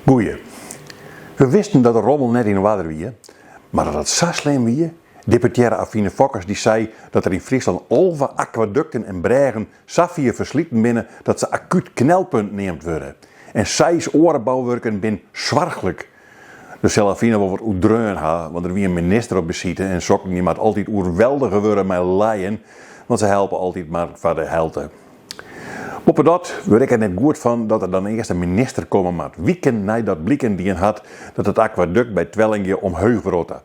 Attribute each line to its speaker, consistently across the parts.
Speaker 1: Goeie. We wisten dat de rommel net yn oarder wie, mar dat it sa slim wie? Deputearre Avine Fokkens dy sei dat der yn Fryslân 11 akwadukten en brêgen safier fersliten binne dat se akút knelpunt neamd wurde. En seis oare bouwurken bin soarchlik. Der sil Avine wol wat oerdreaun ha, want der wie in minister op besite en sokken dy moat altyd oerweldige wurde mei lijen, want se helpe altyd mar foar de helte. Boppedat wurd ik der net goed fan dat der dan earst in minister komme moat, wiken neidat bliken dien hat dat it akwadukt by Twellingea omheech wrotte.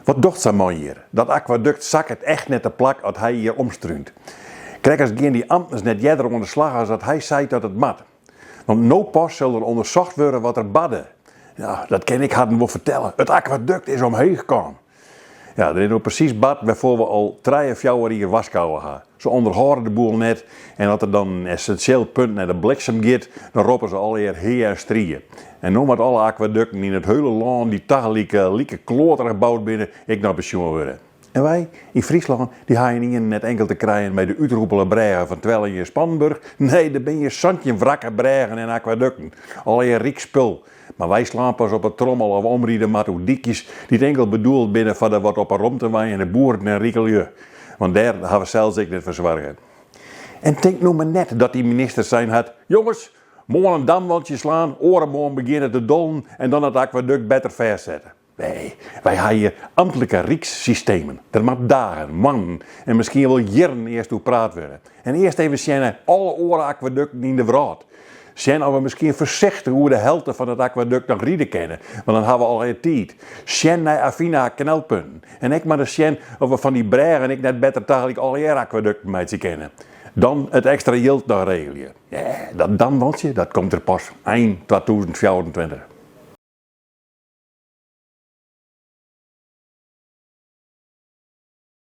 Speaker 1: Wat docht sa'n man hjir? Dat akwadukt sakket echt net te plak at hy hjir omstrúnt. Krekt as gean dy amtners net earder oan de slach as dat hy seit dat it moat. Want no pas sil der ûndersocht wurde wat der barde. Ja, dat kin ik harren wol fertelle, it akwadukt is omheech kaam. Ja, der is no presys bard wêrfoar we al trije, fjouwer jier warskôge ha. Se ûnderhâlde de boel net en as der dan in essinsjeel punt nei de bliksem giet, dan roppe se allegear hea en strie. En no moat alle akwadukten yn it hiele lân dy't tagelyk like kloaterich boud binne, ek noch besjoen wurde. En wy, yn Fryslân, dy ha ynienen net inkeld te krijen mei de útrûpele brêge fan Twellingea en Spannenburch, nee, der binne hjir 17 wrakke brêgen en akwadukten, allegear ryk spul. Mar wy slaan pas op 'e trommel of omride moat oer dykjes dy't inkeld bedoeld binne foar de wat op 'e romte wenjende boeren en rike lju. Want dêr ha we sels ek net foar soarge. En tink no mar net dat dy minister sein hat, jonges, moarn in damwantsje slaan, oaremoarn begjinne te dollen en dan it akwadukt better fêstsette. Nee, wy ha hjir amtlike rykssystemen. Der moat dagen, moannen en miskien wol jierren earst oer praat wurde. En earst even sjen nei alle oare akwadukten yn de wrâld. Sjen oft we miskien foarsichtich oer de helte fan it akwadukt noch ride kinne, want dan ha we allegear tiid. Sjen nei Avine har knelpunten. En ek mar ris sjen oft we fan dy brêgen ek net better tagelyk allegear akwadukten meitsje kinne. Dan it ekstra jild noch regelje. Nee, dat damwantsje dat komt der pas ein 2024.